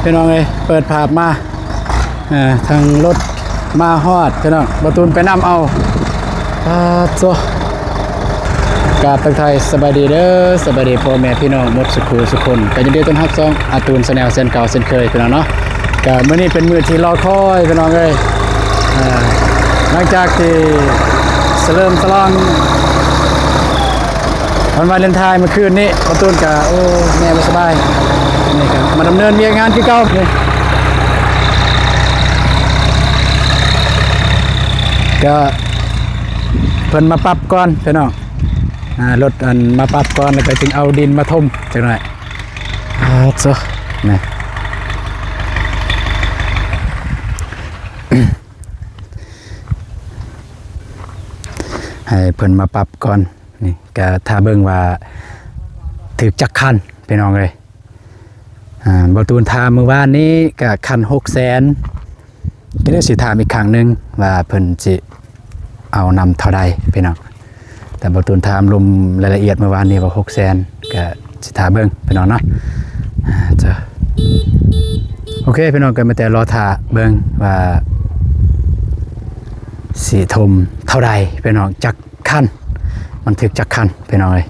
ພີ່ນ້ອງເອີຍ ເປີດພາບມາ ເອີ ທາງລົດມາຮອດ ພີ່ນ້ອງ ບ່າວຕູນໄປນຳເອົາ. ປາດໂທ້ ກາບທັກທາຍສະບາຍດີເດີ ສະບາຍດີພໍ່ແມ່ພີ່ນ້ອງໝົດສຸຂູສຸຄົນ ກໍຍິນດີຕ້ອນຮັບຊ່ອງອາຕູນ Channel ເຊັ່ນເກົ່າເຊັ່ນເຄີຍ ພີ່ນ້ອງເນາະ. ກໍມື້ນີ້ເປັນມື້ທີ່ລໍຄອຍ ພີ່ນ້ອງເອີຍ ເອີ ຫຼັງຈາກທີ່ສະເຫຼີມສະຫຼອງ ວັນວາເລນທາຍມື້ຄືນນີ້ ບ່າວຕູນກະ ໂອ້ ແມ່ບໍ່ສະບາຍ ນີ້ກະມາດຳເນີນວຽກງານຄືເກົ່ານີ້ ກະເພິ່ນມາປັບກ່ອນ ພີ່ນ້ອງ ອ່າ ລົດອັນມາປັບກ່ອນ ແລ້ວກະຈຶ່ງເອົາດິນມາຖົມຈັກໜ້ອຍ. ອາ ໂທ້ ແມ່ນ ໃຫ້ເພິ່ນມາປັບກ່ອນ. ນີ້ກະຖ້າເບິ່ງວ່າຖືກຈັກຄັນ ພີ່ນ້ອງເອີຍ. ອ່າ ບ່າວຕູນຖາມມື້ວານນີ້ກະຄັນຫົກແສນ ກໍເລີຍຊິຖາມອີກຄັ້ງໜຶ່ງວ່າເພິ່ນຊິເອົານຳເທົ່າໃດ ພີ່ນ້ອງ. ແຕ່ບ່າວຕູນຖາມລົມລາຍລະອຽດມື້ວານນີ້ວ່າຫົກແສນ ກະຊິຖ້າເບິ່ງ ພີ່ນ້ອງເນາະ. ອ່າ ເຈົ້າ ໂອເຄ ພີ່ນ້ອງ ກໍມີແຕ່ລໍຖ້າເບິ່ງວ່າຊິຖົມເທົ່າໃດ ພີ່ນ້ອງ ຈັກ ຄັນ ມັນຖືກຈັກຄັນ ພີ່ນ້ອງເອີຍ.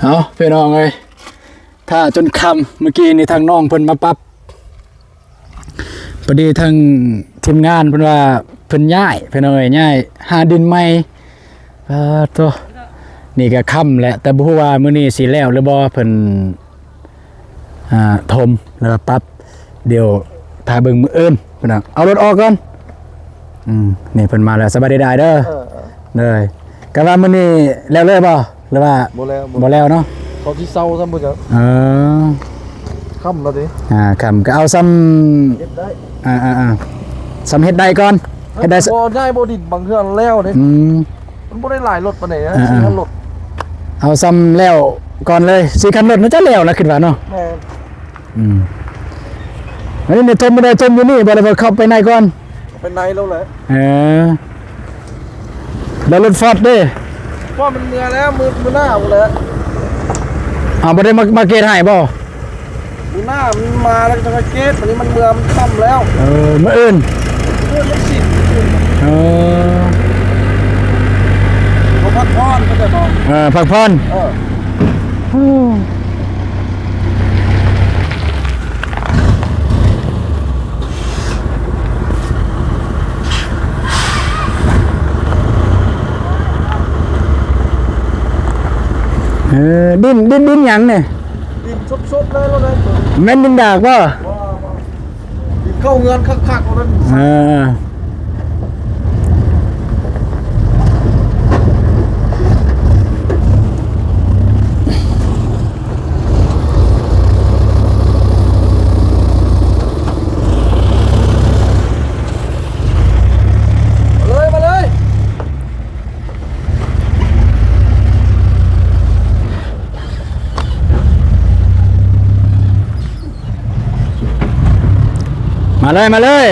ເອົາ ພີ່ນ້ອງເອີຍ ຖ້າຈົນຄ່ຳ ມື້ກີ້ນີ້ທາງນ້ອງເພິ່ນມາປັບ ພໍດີທາງທີມງານເພິ່ນວ່າເພິ່ນຍ້າຍ ພີ່ນ້ອງເອີຍ ຍ້າຍຫາດິນໃໝ່. ປາດໂທ້ ນີ້ກໍຄ່ຳແຫຼະ ແຕ່ບໍ່ຮູ້ວ່າມື້ນີ້ຊິແລ້ວຫຼືບໍ່ ເພິ່ນ ອ່າ ຖົມ ແລ້ວກໍປັບ ດຽວຖ້າເບິ່ງມື້ອື່ນ ພີ່ນ້ອງ ເອົາລົດອອກກ່ອນ. ອືມ ນີ້ເພິ່ນມາແລ້ວ ສະບາຍດີຫຼາຍເດີ. ເອີ ເອີ ເລີຍ ກະວ່າມື້ນີ້ແລ້ວເລີຍບໍ່ ຫຼືວ່າ ບໍ່ແລ້ວ ບໍ່ແລ້ວເນາະ ເຂົາຊິເຊົາຊ້ຳບໍ່ຈັກ. ເອີ ຄ່ຳແລ້ວເດ້ ອ່າ ຄ່ຳ ກະເອົາຊ້ຳ ເຮັດໄດ້ ອ່າໆໆ ຊ້ຳເຮັດໄດ້ກ່ອນ ເຮັດໄດ້ ບໍ່ໄດ້ບໍ່ດິນບາງເທື່ອແລ້ວເດ້. ອືມ ມັນບໍ່ໄດ້ຫຼາຍລົດປານໃດນະ ອ່າໆ ສີ່ຫ້າລົດ ເອົາຊ້ຳແລ້ວກ່ອນເລີຍ ສີ່ຄັນລົດໜ້າຈະແລ້ວລະ ຄິດວ່າເນາະ. ແມ່ນ ອືມ ອັນນີ້ນີ້ຖົມບໍ່ໄດ້ ຖົມຢູ່ນີ້ບໍ່ ຫຼືວ່າເຂົ້າໄປໃນກ່ອນ? ໄປໃນແລ້ວແຫຼະ. ເອີ ແລ້ວລົດຟອດເດ້? ຟອດມັນເມືອແລ້ວ ມື້ ມື້ໜ້າພຸ້ນແຫຼະ. ອ້າວ ບໍ່ໄດ້ມາ ມາເກດໃຫ້ບໍ່? ມື້ໜ້າມັນມາແລ້ວກໍຈະມາເກດ ອັນນີ້ມັນເມືອ ມັນຄ່ຳແລ້ວ. ເອີ ມື້ອື່ນ ມື້ອື່ນວັນສິນ. ເອີ ເຂົາພັກຜ່ອນ ເຂົ້າໃຈບໍ່? ເອີ ພັກຜ່ອນ. ເອີ ເອີ ດິນ ດິນ ດິນຫຍັງນີ້? ດິນສົດໆເລີຍ ແມ່ນດິນດາກບໍ່? ບໍ່ ບໍ່. ເຂົ້າເຮືອນຄັກໆ ເອີ ມາເລີຍ ມາເລີຍ. ມາເລີຍ ມາເລີຍ.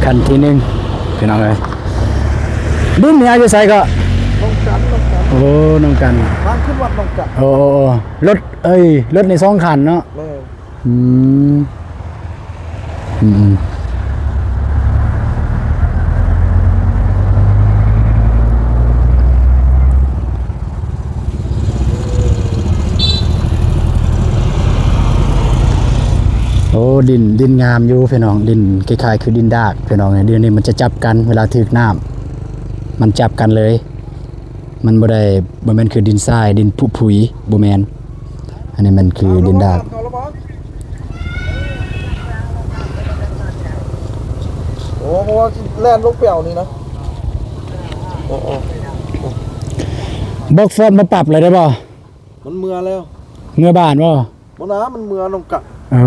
ອັນທີໜຶ່ງ ພີ່ນ້ອງເອີຍ. ດິນນີ້ເອົາຢູ່ໃສກໍ? ໜອງຈັນ ໜອງຈັນ ໂອ້ ໜອງຈັນ ທາງຂຶ້ນວັດໜອງຈັນ. ໂອ້ ໂອ້ ໂອ້ ລົດ ເອີຍ ລົດນີ້ສອງຄັນເນາະ. ແມ່ນ. ອືມ ອືມ ອືມ. ໂອ້ ດິນ ດິນງາມຢູ່ພີ່ນ້ອງ, ດິນຄ້າຍໆຄືດິນດາກພີ່ນ້ອງ. ດິນນີ້ມັນຈະຈັບກັນ ເວລາຖືກນ້ຳ ມັນຈັບກັນເລີຍ. ມັນບໍ່ໄດ້ ບໍ່ແມ່ນຄືດິນຊາຍ ດິນຜຸຜຸຍ ບໍ່ແມ່ນ. ອັນນີ້ມັນຄືດິນດາກ. ໂອ້ ເພາະວ່າຊິແລ່ນລົງໄປເອົານີ້ນະ. ເອີ ເອີ ບັກຟອດມາປັບເລີຍໄດ້ບໍ່? ມັນເມືອແລ້ວ. ເມືອບ້ານບໍ່? ບໍ່ນາ ມັນເມືອໜອງກະ. ເອີ.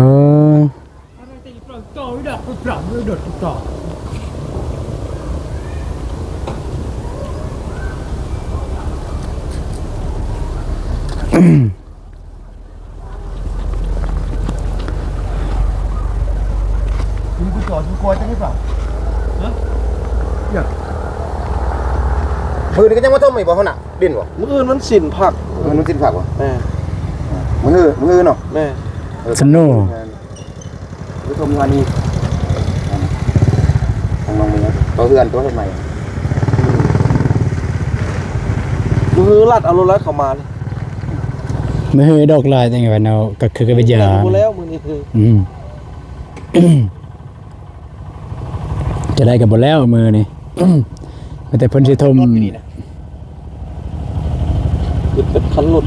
ມື້ນີ້ກໍຍັງມາຖົມອີກບໍ່ ຫົວໜ້າ? ດິນບໍ່? ມື້ອື່ນວັນສິນພະ. ມື້ອື່ນວັນສິນພະບໍ່? ແມ່ນ. ມື້ ມື້ອື່ນເນາະ? ແມ່ນ. ເອີ ສະໂນ. ໄປຊົມງານອີກ ຂອງນ້ອງເມຍ ຕົວເຮືອນ ຕົວເຮືອນໃໝ່. ອືມ ມື້ຮືລັດເອົາລົດລັດເຂົ້າມານີ້ ມື້ຮືດອກຫຼາຍຈັ່ງວ່າເນາະ ກໍຄືກັນໄປຢາ ບໍ່ແລ້ວມື້ນີ້. ອືມ ຈະໄດ້ກໍບໍ່ແລ້ວມື້ນີ້ ມີແຕ່ເພິ່ນຊິຖົມ ເປັນຄັນລົດ.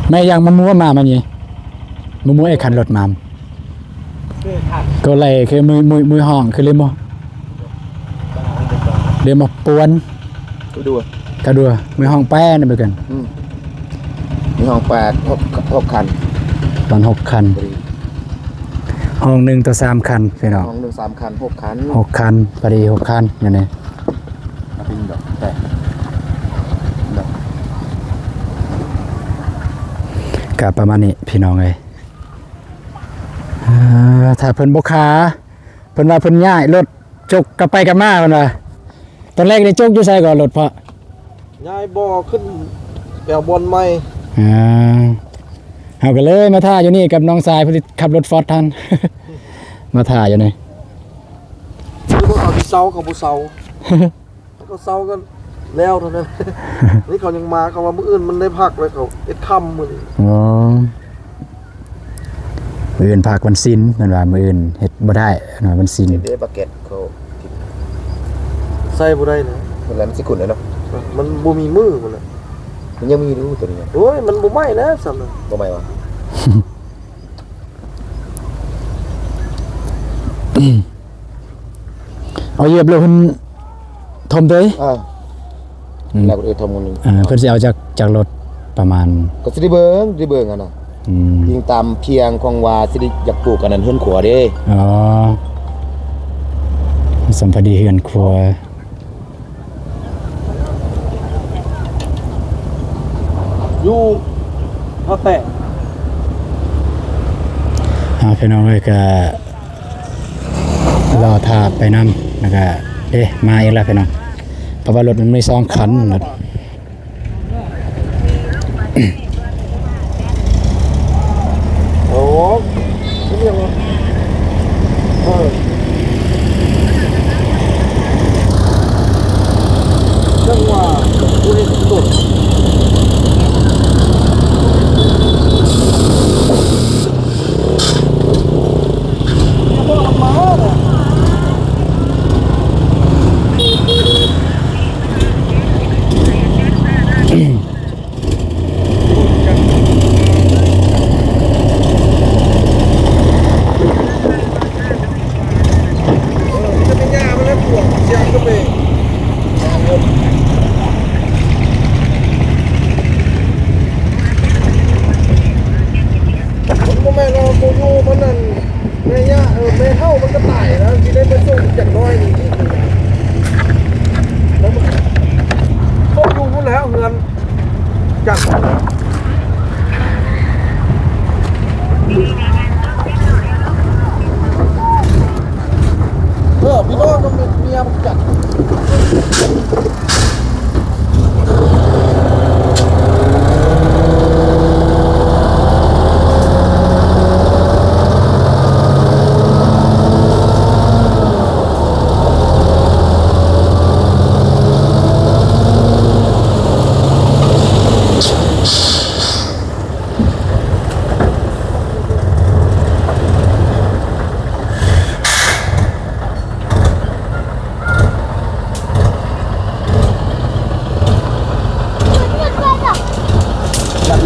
ແມ່ຍ່າງມາມົວມາ ມານີ້ ມາມົວໄອ້ຄັນລົດມາ ກໍໄລ່ຄືມື ມື ມືຫ້ອງຄືເລີຍບໍ່ ເລີຍມາປ່ວນ ກະດັວ ກະດັວ ມືຫ້ອງແປນໄປກັນ. ອືມ ມີຫ້ອງແປນ ຫົກ ຫົກຄັນ ປານຫົກຄັນ ຫ້ອງໜຶ່ງຕໍ່ສາມຄັນພີ່ນ້ອງ ຫ້ອງໜຶ່ງສາມຄັນ ຫົກຄັນ ຫົກຄັນ ພໍດີຫົກຄັນຢູ່ນີ້. ເອົາໄປຍິງດອກແຕກດອກ ກະປະມານນີ້ພີ່ນ້ອງເອີຍ. ເອີ ຖ້າເພິ່ນບໍ່ຄາ ເພິ່ນວ່າເພິ່ນຍ້າຍລົດ ຈົກກັບໄປກັບມາເພິ່ນວ່າ. ຕອນແລກນີ້ຈົກຢູ່ໃສກໍລົດເພາະ? ຍ້າຍບໍ່ຂຶ້ນແປວບ່ອນໃໝ່. ອ່າ ເຮົາກໍເລີຍມາຖ້າຢູ່ນີ້ກັບນ້ອງຊາຍ ເພິ່ນຊິຂັບລົດຟອດທັນ ມາຖ້າຢູ່ນີ້. ຄືບໍ່ເອົາທີ່ເຊົາກໍບໍ່ເຊົາ ເຂົາເຊົາກັນແລ້ວເທົ່ານັ້ນ. ນີ້ເຂົາຍັງມາ ເຂົາວ່າມື້ອື່ນມັນໄດ້ພັກ ແລ້ວເຂົາເຮັດຄ່ຳມື້ນີ້. ອໍ ມື້ອື່ນພັກວັນສິນ ເພິ່ນວ່າມື້ອື່ນເຮັດບໍ່ໄດ້ ເພິ່ນວ່າວັນສິນ. ເຮັດເດ້ ປາແກັດເຂົາ ໃສ່ບໍ່ໄດ້ນະ ເພິ່ນແລ້ວມັນຊິຂຸ້ນແລ້ວເນາະ. ມັນບໍ່ມີມື້ພຸ້ນແຫຼະ ມັນຍັງມີຢູ່ຕົວນີ້. ໂອ້ຍ ມັນບໍ່ໄໝ້ແລ້ວສ່ຳນັ້ນ ບໍ່ໄໝ້ຫວາ? ເອົາຢຽບແລ້ວເພິ່ນຖົມເລີຍ. ເອີ ອືມ ແລ້ວກໍເອີ ຖົມມື້ໜຶ່ງ. ເອີ ເພິ່ນຊິເອົາຈາກ ຈາກລົດປະມານ ກໍຊິໄດ້ເບິ່ງ ໄດ້ເບິ່ງຫັ້ນນະ. ອືມ ອີງຕາມພຽງຂອງວ່າຊິໄດ້ຢາກປູກອັນນັ້ນເຮືອນຄົວເດ້. ອໍ ສຳພໍດີເຮືອນຄົວ. ຢູ່ທ່າແຕະ. ເອົາ ພີ່ນ້ອງເອີຍ ກະລໍຖ້າໄປນຳ ແລ້ວກະ ເດ້ ມາອີກແລ້ວພີ່ນ້ອງ ເພາະວ່າລົດມັນມີສອງຄັນ. ໂອ້ ເປັນຫຍັງວະ? ເອີ ຈັ່ງວ່າ ບໍ່ເຫັນຕົນ ຢ່າບອກມັນມາເດີ. ມັນບໍ່ແມ່ນວ່າບໍ່ຢູ່ ມັນນັ້ນ ແມ່ຍ່າ ເອີ ແມ່ເຖົ້າມັນກໍຕາຍແລ້ວ ຊິໄດ້ມາສົ່ງຈັກໜ້ອຍນີ້ອີກ. ແລ້ວມັນ ສົບຢູ່ພຸ້ນແລ້ວ ເຮືອນຈັກ ເອີ ເຮືອນ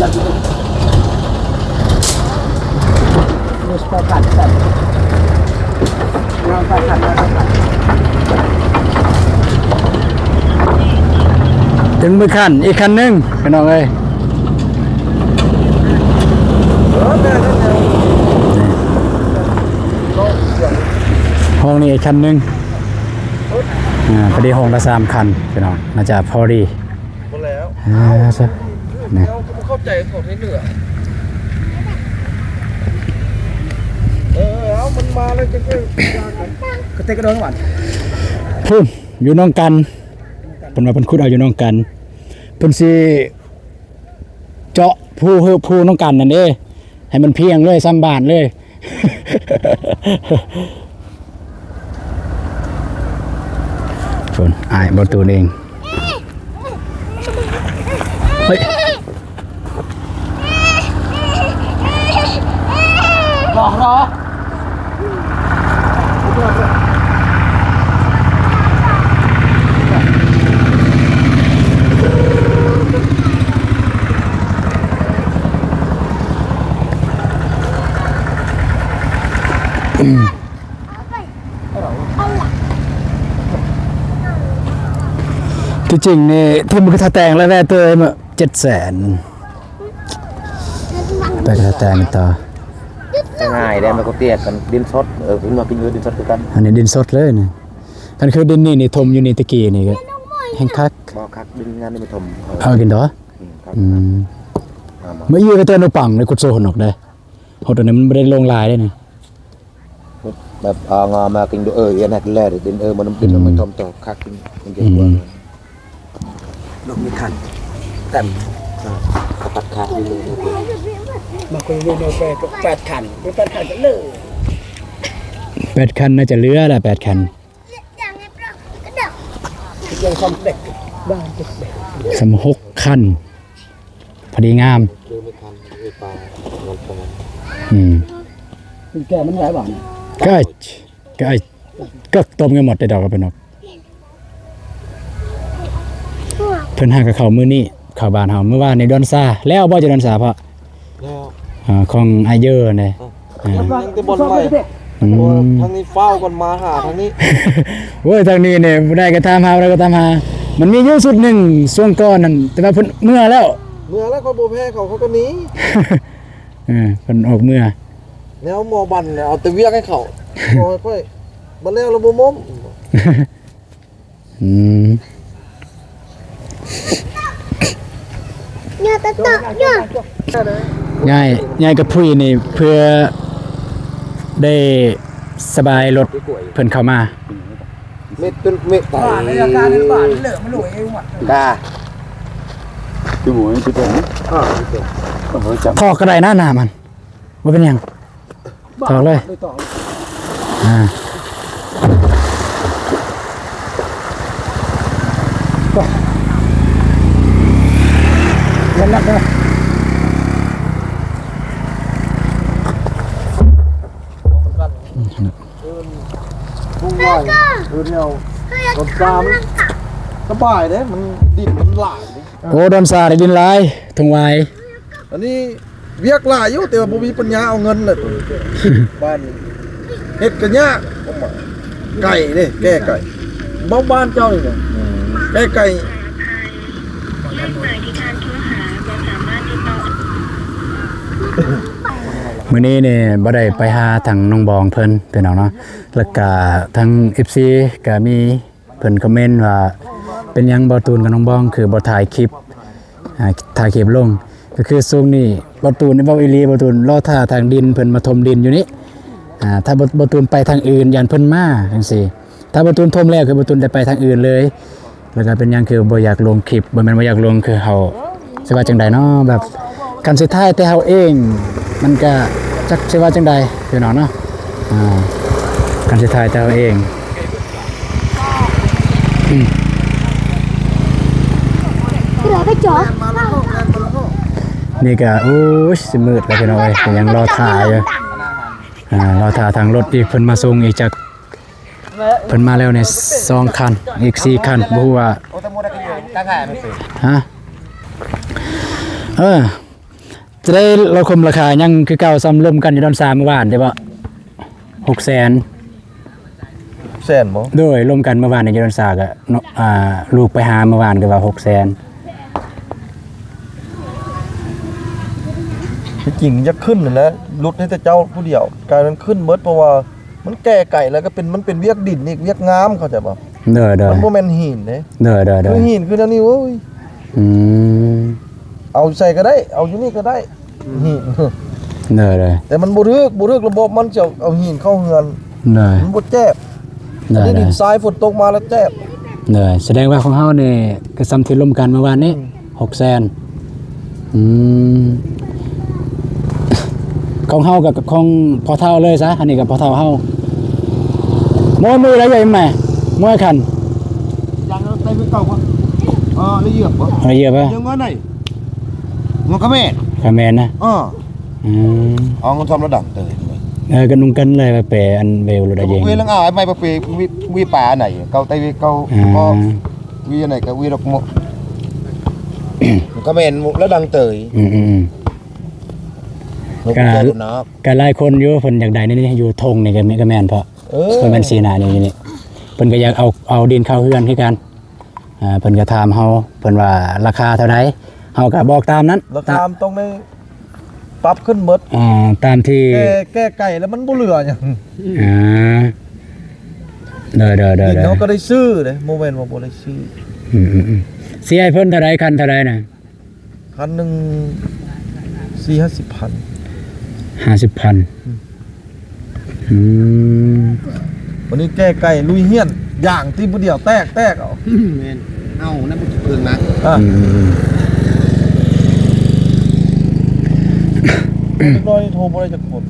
ເຖິງມືຄັນ ອີກຄັນໜຶ່ງ ພີ່ນ້ອງເອີຍ. ຫ້ອງນີ້ອີກຄັນໜຶ່ງ ອ່າ ພໍດີຫ້ອງລະສາມຄັນ ພີ່ນ້ອງ ໜ້າຈະພໍດີ. ບໍ່ແລ້ວ ອ່າ ຊະ ນີ້ ເຮົາກໍບໍ່ເຂົ້າໃຈເຂົາໃນເໜືອ. ເອີ ເອົາ ມັນມາແລ້ວຈະ ກະເຕກກະດອນຫວານ ພຸ້ນ ຢູ່ໜອງກັນ ເພິ່ນວ່າເພິ່ນຂຸດເອົາຢູ່ໜອງກັນ ເພິ່ນຊິເຈາະພູ ເຮີ ພູໜອງກັນນັ້ນເດ້ ໃຫ້ມັນພຽງເລີຍ ສ່ຳບ້ານເລີຍ. ພຸ້ນ ອ້າຍບໍ່ຕູນເອງ ເຮີ້ຍ ບອກເນາະ. ທີ່ຈິງນີ້ ທີ່ມັນຄືຖ້າແຕ່ງແລ້ວແວ່ເຕີມ ເຈັດແສນ ໄປກະແຕນີ້ຕໍ່ ງ່າຍແດ່ ມັນກໍເຕຍກັນ ດິນສົດ ເອີ ເພິ່ນວ່າກິນຢູ່ດິນສົດຄືກັນ ອັນນີ້ດິນສົດເລີຍນີ້. ຄັນຄືດິນນີ້ນີ້ ຖົມຢູ່ນີ້ຕະກີ້ນີ້ກໍແຮ່ງຄັກ ບໍ່ຄັກ ດິນງານນີ້ມັນຖົມ ເອີ ເອົາກິນຕໍ່ ອືມ ຄັກ ອືມ ເອົາມາ ມື້ອີກກໍເຕີນໂນປັງໄດ້ ຂຸດໂຊຫົນອອກໄດ້ ຫົດອັນນີ້ມັນບໍ່ໄດ້ລົງຫຼາຍເດ້ນີ້. ແບບເອົາງາມາກິນດູ ເອີ ອັນນັ້ນແຫຼະ ດິນ ເອີ ມັນ ດິນມັນ ອືມ ມັນຖົມຕໍ່ຄັກ ມັນຈະ ອືມ ກວ້າງ ລູກມີຄັນ ແຕ່ ອ່າ ເຂົາປັດຂາດຢູ່ ບາງຄົນມີແນວແປດ ແປດຄັນ ມີແປດຄັນກໍເລີຍ ແປດຄັນໜ້າຈະເຫຼືອລະ ແປດຄັນ ສ່ຳຫົກຄັນ ພໍດີງາມ ອືມ ແກ່ມັນຫຼາຍບາດ ກະ ກະ ກະຕົ້ມກັນໝົດແຕ່ດອກ ເພິ່ນຫາກະເຂົ້າມື້ນີ້ ເຂົ້າບ້ານເຮົາ ມື້ວານນີ້ດອນຊາ ແລ້ວບໍ່ຈະດອນຊາ ເພາະ ແລ້ວ ອ່າ ຂອງອາເຢີນເດ້ ເອີ ອ່າ ຍັງແຕ່ບ່ອນໃໝ່ ອືມ ທາງນີ້ຟ້າວກ່ອນ ມາຫາທາງນີ້ ໂອ້ຍ ທາງນີ້ນີ້ ຜູ້ໃດກໍຖາມຫາ ຜູ້ໃດກໍຖາມຫາ ມັນມີຢູ່ຊຸດໜຶ່ງຊ່ວງກ່ອນນັ້ນ ແຕ່ວ່າເພິ່ນເມືອແລ້ວ ເມືອແລ້ວ ຂ້ອຍບໍ່ແພ້ເຂົາ ເຂົາກໍໜີ ເອີ ເພິ່ນອອກເມືອ ແນວໝໍບັນເອົາແຕ່ວຽກໃຫ້ເຂົາ ບໍ່ໃຫ້ຂ້ອຍ ບັດແລ້ວລະບໍ່ມົ້ມ. ອືມ ຍ້າຍ ຍ້າຍກະພຸ້ຍນີ້ເພື່ອໄດ້ສະບາຍລົດເພິ່ນເຂົ້າມາ ເມັດເປັນເມັດໄຕ ກາ ຄືໝູນີ້ຄືກັນ ເອີ ເອີ ເອີ ຖອກກໍໄດ້ນະ ນ້ຳມັນ ບໍ່ເປັນຫຍັງ ຖອກເລີຍ ອ່າ ມັນໜັກເນາະ ອືມ ຫຸ້ງໄວ້ ເອີ ແນວ ດອນຊາ ສະບາຍເດ້ ມັນ ດິນມັນຫຼາຍເດ້. ໂອ້ ດອນຊາໄດ້ດິນຫຼາຍ ທົ່ງຫວາຍ ອັນນີ້ວຽກຫຼາຍຢູ່ ແຕ່ວ່າບໍ່ມີປັນຍາເອົາເງິນແຫຼະ ບ້ານເຮັດກໍຍາກ ໄກເດ້ ແກ້ໄກ ບ້ານເຈົ້ານີ້ນະ ອືມ ແກ້ໄກ. ມື້ນີ້ນີ້ບໍ່ໄດ້ໄປຫາທາງນ້ອງບອງເພິ່ນ ພີ່ນ້ອງເນາະ ແລ້ວກະທາງເອັຟຊີກະມີ ເພິ່ນຄອມເມັນວ່າ ເປັນຫຍັງບ່າວຕູນກັບນ້ອງບອງຄືບໍ່ຖ່າຍຄລິບ ອ່າ ຖ່າຍຄລິບລົງ ກໍຄືຊ່ວງນີ້ບ່າວຕູນເວົ້າອີ່ຫຼີ ບ່າວຕູນລໍຖ້າທາງດິນເພິ່ນມາຖົມດິນຢູ່ນີ້ ອ່າ ຖ້າບໍ່ ບ່າວຕູນໄປທາງອື່ນຢ້ານເພິ່ນມາຈັ່ງຊີ້ ຖ້າບ່າວຕູນຖົມແລ້ວຄືບ່າວຕູນໄດ້ໄປທາງອື່ນເລີຍ ແລ້ວກໍເປັນຫຍັງຄືບໍ່ຢາກລົງຄລິບ ບໍ່ແມ່ນບໍ່ຢາກລົງ ຄືເຮົາ ຊິວ່າຈັ່ງໃດເນາະ ແບບຄັນຊິຖ່າຍແຕ່ເຮົາເອງ ມັນກະຈັກຊິວ່າຈັ່ງໃດພີ່ນ້ອງເນາະ ອ່າ ຄັນຊິຖ່າຍແຕ່ເຮົາເອງ ອືມ ນີ້ກະ ໂອ້ຍ ຊິມືດແລ້ວພີ່ນ້ອງເອີຍ ກະຍັງລໍຖ້າຢູ່ ອ່າ ລໍຖ້າທາງລົດອີກ ເພິ່ນມາສົ່ງອີກຈັກ ເພິ່ນມາແລ້ວນີ້ສອງຄັນ ອີກສີ່ຄັນ ບໍ່ຮູ້ວ່າ ຮະ ເອີ ຈະໄດ້ລະຄົມລາຄາຍັງຄືເກົ່າ ສ່ຳລົມກັນຢູ່ດອນຊາມື້ວານເດ້ບໍ່? ຫົກແສນ. ແສນບໍ່? ໂດຍ ລົມກັນມື້ວານນີ້ຢູ່ດອນຊາກະເນາະ ອ່າ ລູກໄປຫາມື້ວານກະວ່າຫົກແສນ. ທີ່ຈິງຢາກຂຶ້ນຫັ້ນແຫຼະ ຫຼຸດໃຫ້ແຕ່ເຈົ້າຜູ້ດຽວ ກາຍມັນຂຶ້ນເບິດ ເພາະວ່າມັນແກ່ໄກແລ້ວກະເປັນ ມັນເປັນວຽກດິນອີກ ວຽກງາມ ເຂົ້າໃຈບໍ່? ໂດຍໆ ມັນບໍ່ແມ່ນຫີນເດ້. ໂດຍໆ ຄືຫີນຄືແນວນີ້ ໂອ້ຍ ອືມ ເອົາໃສກະໄດ້ ເອົາຢູ່ນີ້ກະໄດ້ ຫີນ ໂດຍໆ ແຕ່ມັນບໍ່ຖືກ ບໍ່ຖືກລະບົບ ມັນຈະເອົາຫີນເຂົ້າເຮືອນ ໂດຍ ມັນບໍ່ແຈບ ໂດຍໆ ອັນນີ້ດິນຊາຍ ຝົນຕົກມາລະແຈບ ໂດຍ. ສະແດງວ່າຂອງເຮົານີ້ກະສ່ຳທີ່ລົມກັນມື້ວານນີ້ ອືມ ຫົກແສນ. ອືມ ຂອງເຮົາກະຂອງພໍ່ເຖົ້າເລີຍຊະ ອັນນີ້ກະພໍ່ເຖົ້າເຮົາ. ໂມຍ ໂມຍລະເອີຍແມ່ ໂມຍຄັນ ຍັງໄປຄືເກົ່າບໍ່? ເອີ ລະເອີຍບໍ່? ລະເອີຍບໍ່? ຍັງວ່າໄດ໋ ຫົວຂະແມນ ຂະແມນນະ ເອີ ອືມ ເອົາເງິນຊອມລະດັງເຕີ ເອີ ກະນຸ່ງກັນເລີຍ ແປອັນເວວລະໄດເຢ ເວລະອາຍໄມ້ປະເປ ວິ ວິປາໄນ ເກົາໄຕເວເກົາ ອ່າ ກໍວີອັນໃດກະວີດອກໂມ ກະແມ່ນລະດັງເຕີຍ ອືມໆ ກະ ກະຫຼາຍຄົນຢູ່ ເພິ່ນຢາກໄດ້ໃນນີ້ ຢູ່ທົ່ງນີ້ກະແມ່ນ ກະແມ່ນ ເພາະ ເອີ ເພິ່ນແມ່ນສີໜ້ານີ້ ເພິ່ນກະຢາກເອົາ ເອົາດິນເຂົ້າເຮືອນຄືກັນ. ອ່າ ເພິ່ນກະຖາມເຮົາ ເພິ່ນວ່າລາຄາເທົ່າໃດ ເຮົາກະບອກຕາມນັ້ນ ລາຄາມັນຕ້ອງໄດ້ປັບຂຶ້ນເບິດ ອ່າ ຕາມທີ່ ແກ່ ແກ່ໄກແລ້ວມັນບໍ່ເຫຼືອຫຍັງ ອ່າ ໂດຍໆໆໆ ເຮົາກະໄດ້ຊື້ເດ້ ບໍ່ແມ່ນວ່າບໍ່ໄດ້ຊື້ ອືມໆໆ. ຊິໃຫ້ເພິ່ນເທົ່າໃດ ຄັນເທົ່າໃດນະ? ຄັນໜຶ່ງສີ່ຫ້າສິບພັນ ຫ້າສິບພັນ ອືມ ອືມ ວັນນີ້ແກ່ໄກລຸຍຫ້ຽນ ຢ່າງຕີຜູ້ດຽວແຕກ ແຕກເອົາ ແມ່ນ ເອົານຳເຄື່ອງນະ ອືມ ອືມ ເດັກນ້ອຍໂທບໍ່ໄດ້ຈັກຄົນ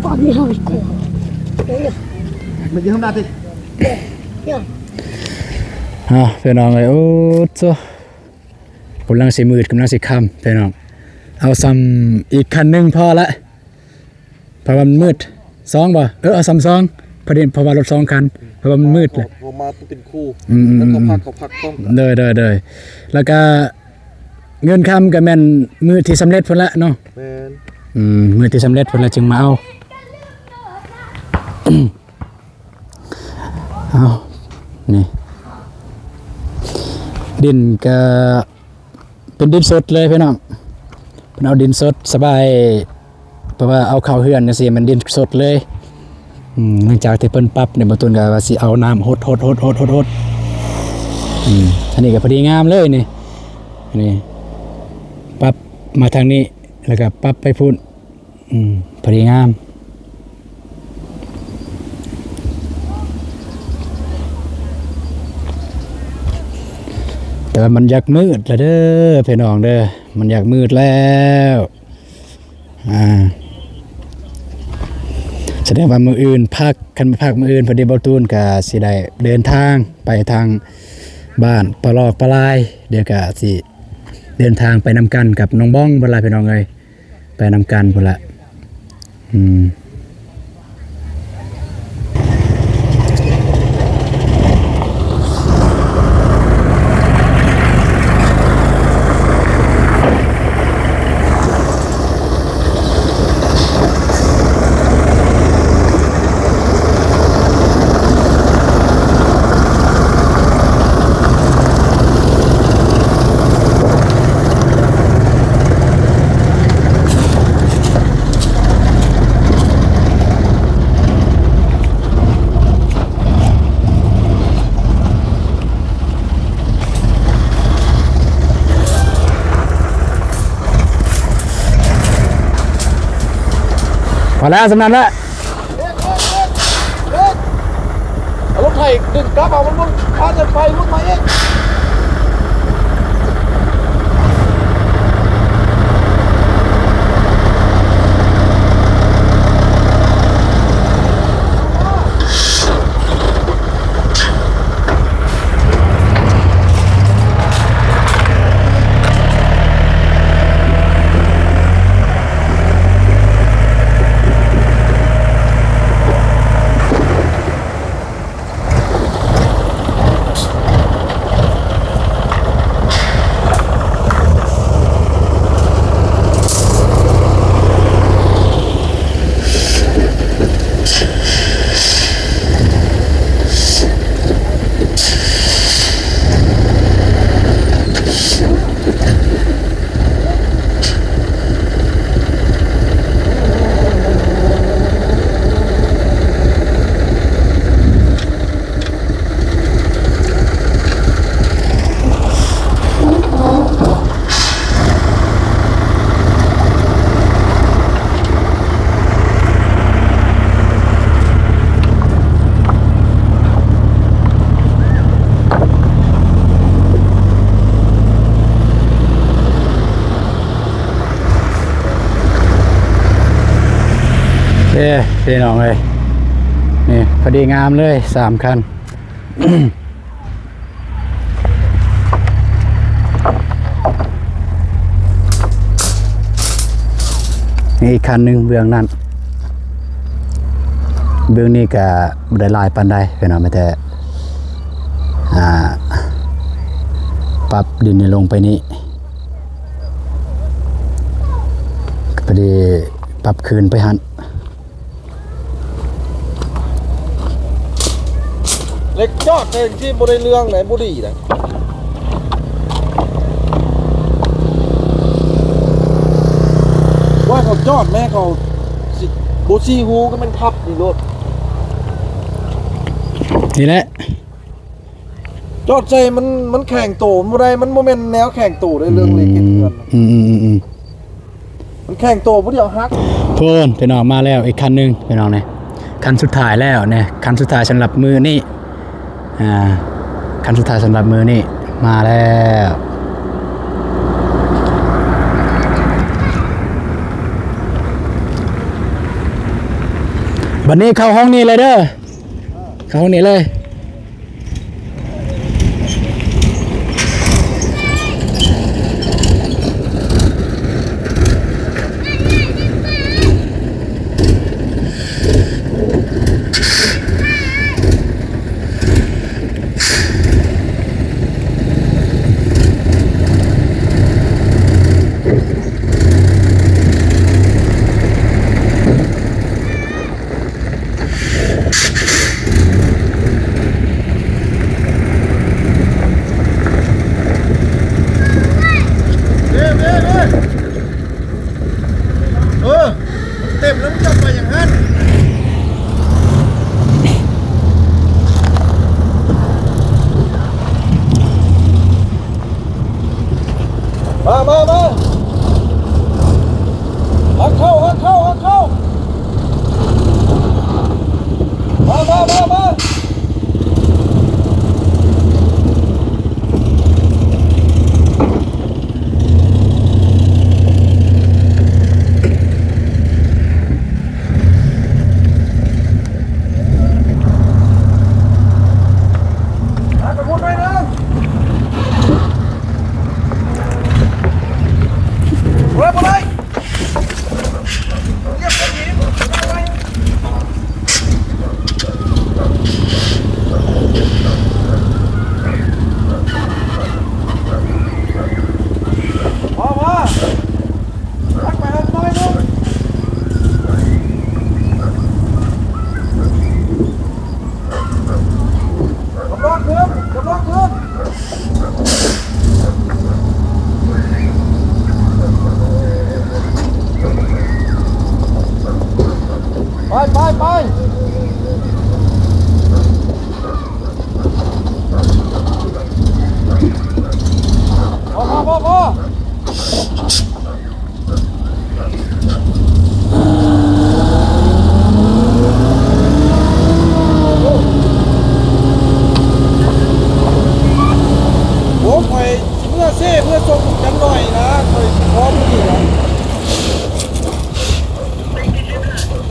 ຕອນນີ້ເຮົາ ມັນຢູ່ຂ້າງໜ້າຕິ ອ່າ ພີ່ນ້ອງເອີຍ ໂອ້ໂຕ ກຳລັງຊິມືດ ກຳລັງຊິຄ່ຳ ພີ່ນ້ອງ ເອົາສ່ຳອີກຄັນໜຶ່ງພໍລະ ເພາະວ່າມັນມືດ ສອງບໍ່? ເອີ ເອົາສ່ຳສອງ ພໍດີ ເພາະວ່າລົດສອງຄັນ ເພາະວ່າມັນມືດແຫຼະ ເພາະມາເປັນຄູ່ ອືມໆໆ ແລ້ວເຂົາພັກ ເຂົາພັກພ້ອມກັນ ໂດຍໆໆ ແລ້ວກະເງິນຄຳກະແມ່ນມື້ທີ່ສຳເລັດພຸ້ນລະເນາະ ແມ່ນ ອືມ ມື້ທີ່ສຳເລັດພຸ້ນລະຈຶ່ງມາເອົາ. ເອົາ ນີ້ ດິນກະເປັນດິນສົດເລີຍພີ່ນ້ອງ ເພິ່ນເອົາດິນສົດສະບາຍ ເພາະວ່າເອົາເຂົ້າເຮືອນຈັ່ງຊີ້ ມັນດິນສົດເລີຍ ອືມ ຫຼັງຈາກທີ່ເພິ່ນປັບນີ້ ບ່າວຕູນກະວ່າຊິເອົານ້ຳຫົດໆໆໆ ອືມ ອັນນີ້ກະພໍດີງາມເລີຍນີ້ ນີ້ ປັບມາທາງນີ້ ແລ້ວກະປັບໄປພຸ້ນ. ອືມ ພໍດີງາມ ແຕ່ວ່າມັນຢາກມືດລະເດີ ພີ່ນ້ອງເດີ ມັນຢາກມືດແລ້ວ ອ່າ ສະແດງວ່າມື້ອື່ນພັກ ຄັນບໍ່ພັກມື້ອື່ນ ພໍດີບ່າວຕູນກະຊິໄດ້ເດີນທາງໄປທາງບ້ານປະຫຼອກປະຫຼາຍ ດຽວກະຊິເດີນທາງໄປນຳກັນກັບນ້ອງບອງພຸ້ນລະ ພີ່ນ້ອງເອີຍ. ໄປນຳກັນພຸ້ນລະ ອືມ. ພໍແລ້ວ ສ່ຳນັ້ນແຫຼະ. ເອົາລົດໄຖດຶງກັບເອົາ ມັນ ມັນພາກັນໄປ ມັນມາເອງ. ເ ເອີ ພີ່ນ້ອງເອີຍ ນີ້ພໍດີງາມເລີຍ ສາມຄັນ. ນີ້ອີກຄັນໜຶ່ງເບື້ອງນັ້ນ ເບື້ອງນີ້ກະບໍ່ໄດ້ຫຼາຍປານໃດພີ່ນ້ອງ ມີແຕ່ ອ່າ ປັບດິນນີ້ລົງໄປນີ້ ກະພໍດີປັບຄືນໄປຫັ້ນ. ເຫຼັກຈອດແຕ່ງທີ່ບໍ່ໄດ້ເລື່ອງໃດ ບໍ່ດີໃດ. ວ່າເຂົາຈອດແມ່ ເຂົາຊິ ບໍ່ຊີ້ຮູກໍແມ່ນທັບນີ້ໂລດ. ນີ້ແຫຼະ ຈອດໃສ່ມັນ ມັນແຂງໂຕ ມັນບໍ່ໄດ້ ມັນບໍ່ແມ່ນແນວແຂງໂຕໃດ ເລື່ອງເຫຼັກເຮັດເຮືອນ. ອືມໆໆໆ ມັນແຂງໂຕຜູ້ດຽວຫັກ. ພຸ້ນ ພີ່ນ້ອງ ມາແລ້ວອີກຄັນໜຶ່ງພີ່ນ້ອງ ນີ້ຄັນສຸດທ້າຍແລ້ວນີ້ ຄັນສຸດທ້າຍສຳລັບມື້ນີ້ ອ່າ ຄັນສຸດທ້າຍສຳລັບມື້ນີ້ ມາແລ້ວ. ບັດນີ້ເຂົ້າຫ້ອງນີ້ເລີຍເດີ ເຂົ້າຫ້ອງນີ້ເລີຍ. ເອີ ມັນເຕັມແລ້ວ ເຈົ້າໄປຫຍັງຫັ້ນ? ມາ ມາ ມາ ຮັກເຂົ້າ ຮັກເຂົ້າ ຮັກເຂົ້າ ມາ ມາ ມາ ມາ. ໄປ ໄປ ໄປ ພໍ ພໍ ພໍ ພໍ. ໂອ້ ຂ້ອຍຊິເມືອເຊ ເມືອສົ່ງຈັກໜ້ອຍນະ ຂ້ອຍຊິຂໍມື້ນີ້ນະ.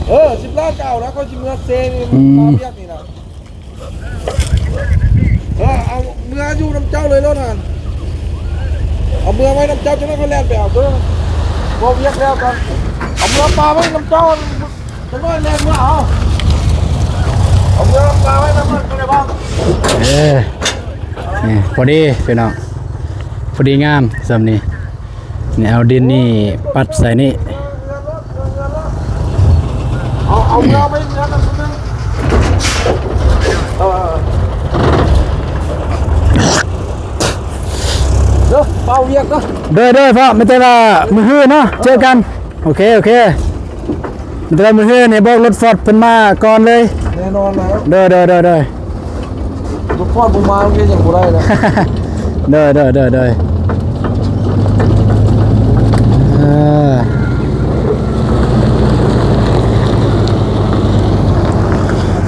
ເອີ ສິບລ້ານກໍເອົານະ ຂ້ອຍຊິເມືອເຊນີ້ ອືມ ມາວຽກນີ້ນະ. ເອີ ເອົາເມືອຢູ່ນຳເຈົ້າເລີຍໂລດຫັ້ນ ເອົາເມືອໄວ້ນຳເຈົ້າ ຈັ່ງນັ້ນຂ້ອຍແລ່ນໄປເອົາເດີ. ເວົ້າວຽກແລ້ວກັນ ເອົາເມືອປາໄວ້ນຳເຈົ້າ ຈັກໜ້ອຍແລ່ນເມືອເອົາ ເອົາເມືອປາໄວ້ນຳເພິ່ນກໍໄດ້ບໍ່? ເອີ ນີ້ພໍດີພີ່ນ້ອງ ພໍດີງາມສ່ຳນີ້. ນີ້ເອົາດິນນີ້ປັດໃສ່ນີ້ ເອົາ ເອົາເມືອໄປເຮືອນນັ້ນຄົນໜຶ່ງ ເອີ ເດີ ເປົ່າວຽກເດີ ໂດຍ ໂດຍ ພໍ່ ມີແຕ່ວ່າມື້ຮືເນາະ ເຈີກັນ ໂອເຄ ໂອເຄ. ແຕ່ວ່າມື້ຮືນີ້ບອກລົດຟອດເພິ່ນມາກ່ອນເລີຍ ແນ່ນອນແລ້ວ ໂດຍ ໂດຍ ໂດຍ ໂດຍ ລົດຟອດບໍ່ມາ ມັນເຮັດຫຍັງບໍ່ໄດ້ແລ້ວ ໂດຍ ໂດຍ ໂດຍ ໂດຍ ເອີ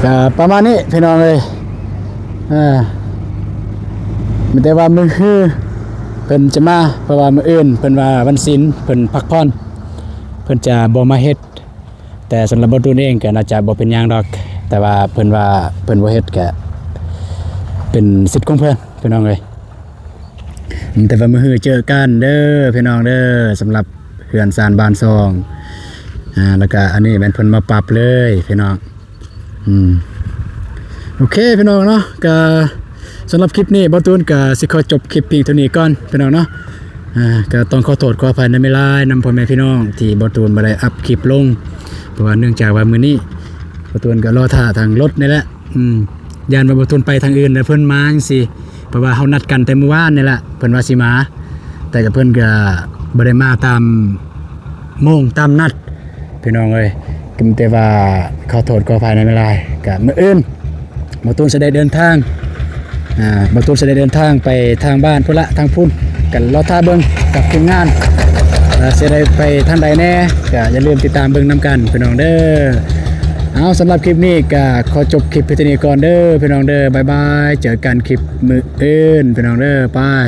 ກະປະມານນີ້ພີ່ນ້ອງເອີຍ ເອີ ມີແຕ່ວ່າມື້ຮືເພິ່ນຈະມາ ເພາະວ່າມື້ອື່ນເພິ່ນວ່າວັນສິນ ເພິ່ນພັກຜ່ອນ ເພິ່ນຈະບໍ່ມາເຮັດ. ແຕ່ສຳລັບບໍ່ຕູນເອງກໍໜ້າຈະບໍ່ເປັນຫຍັງດອກ ແຕ່ວ່າເພິ່ນວ່າເພິ່ນບໍ່ເຮັດກໍເປັນສິດຂອງເພິ່ນ ພີ່ນ້ອງເອີຍ. ແຕ່ວ່າມື້ຮືເຈີກັນເດີພີ່ນ້ອງເດີ ສຳລັບເຮືອນຊານບ້ານຊ່ອງ ອາ ແລ້ວກະອັນນີ້ແມ່ນເພິ່ນມາປັບເລີຍພີ່ນ້ອງ. ອືມ ໂອເຄພີ່ນ້ອງເນາະ ກະສຳລັບຄລິບນີ້ ບ່າວຕູນກະຊິຂໍຈົບຄລິບພຽງເທົ່ານີ້ກ່ອນພີ່ນ້ອງເນາະ. ອາ ກະຕ້ອງຂໍໂທດຂໍອະໄພນຳຫຼາຍໆ ນຳພໍ່ແມ່ພີ່ນ້ອງ ທີ່ບ່າວຕູນບໍ່ໄດ້ອັບຄລິບລົງ ເພາະວ່າເນື່ອງຈາກວ່າມື້ນີ້ບ່າວຕູນກະລໍຖ້າທາງລົດນີ້ແຫຼະ. ອືມ ຢ້ານວ່າບ່າວຕູນໄປທາງອື່ນແລ້ວເພິ່ນມາຈັ່ງຊີ້ ເພາະວ່າເຮົານັດກັນແຕ່ມື້ວານນີ້ແຫຼະ ເພິ່ນວ່າຊິມາ ແຕ່ກະເພິ່ນກະບໍ່ໄດ້ມາຕາມໂມງຕາມນັດ ພີ່ນ້ອງເອີຍ. ກໍມີແຕ່ວ່າຂໍໂທດຂໍອະໄພນຳຫຼາຍໆ ກະມື້ອື່ນບ່າວຕູນຊິໄດ້ເດີນທາງ ອາ ບ່າວຕູນຊິໄດ້ເດີນທາງໄປທາງບ້ານພຸ້ນລະ ທາງພຸ້ນ ກໍລໍຖ້າເບິ່ງກັບທີມງານ ວ່າຊິໄດ້ໄປທາງໃດແດ່ ກໍຢ່າລືມຕິດຕາມເບິ່ງນຳກັນພີ່ນ້ອງເດີ. ເອົາ ສຳລັບຄລິບນີ້ກໍຂໍຈົບຄລິບພຽງເທົ່ານີ້ກ່ອນເດີພີ່ນ້ອງເດີ ບາຍບາຍ ເຈີກັນຄລິບມື້ອື່ນພີ່ນ້ອງເດີ ບາຍ.